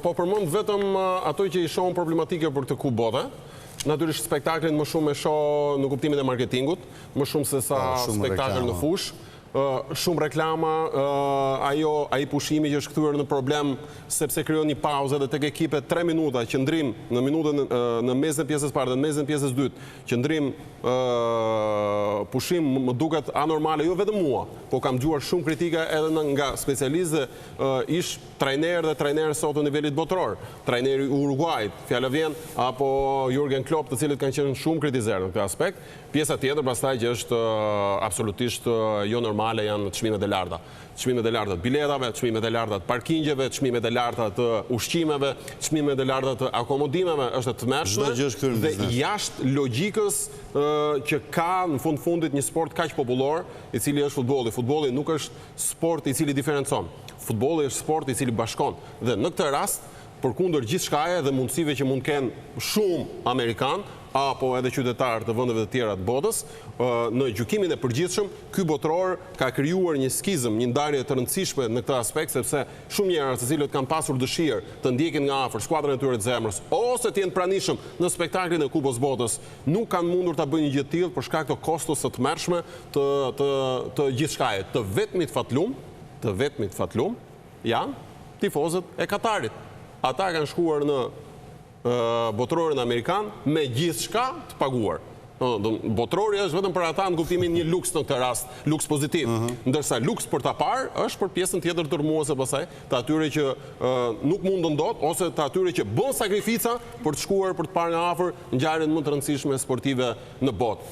Po përmend vetëm ato që i shoh problematike për këtë kupë bote. Natyrisht spektaklin më shumë e shoh në kuptimin e marketingut, më shumë se sa po, spektakël në fushë. Shumë reklama, ajo ai pushimi që është kthyer në problem sepse krijon një pauzë edhe tek ekipet 3 minuta qëndrim në minutën në mesin e pjesës parë dhe në mesin e pjesës dytë, qëndrim pushim më duket anormale jo vetëm mua, po kam dëgjuar shumë kritika edhe nga specialistë dhe ish trajnerë dhe trajnerë sot të nivelit botëror, trajneri i Uruguait, fjala vjen, apo Jurgen Klopp, të cilët kanë qenë shumë kritizerë në këtë aspekt. Pjesa tjetër pastaj që është absolutisht jo normale janë çmimet e larta. Çmimet e larta të biletave, çmimet e larta të parkingjeve, çmimet e larta të ushqimeve, çmimet e larta të akomodimeve, është e tmerrshme dhe jashtë logjikës që ka në fund fundit një sport kaq popullor, i cili është futbolli. Futbolli nuk është sport i cili diferencon. Futbolli është sport i cili bashkon. Dhe në këtë rast, përkundër gjithçkaje dhe mundësive që mund të kenë shumë amerikanë, apo edhe qytetarë të vendeve të tjera të botës, në gjykimin e përgjithshëm, ky botëror ka krijuar një skizëm, një ndarje të rëndësishme në këtë aspekt, sepse shumë njerëz të cilët kanë pasur dëshirë të ndjekin nga afër skuadrën e tyre të zemrës ose të jenë të pranishëm në spektaklin e Kupës Botës, nuk kanë mundur ta bëjnë një gjë të tillë për shkak të kostos së tmerrshme të të të gjithçkaje. Të vetmit fatlum, të vetmit fatlum janë tifozët e Katarit. Ata kanë shkuar në Botërorin amerikan me gjithçka të paguar. Botërori është vetëm për ata në kuptimin një luks në këtë rast, luks pozitiv. Ndërsa luks për ta parë është për pjesën tjetër dërrmuese pastaj, të atyre që nuk mundën dot ose të atyre që bën sakrifica për të shkuar për të parë nga afër ngjarjen më të rëndësishme sportive në botë.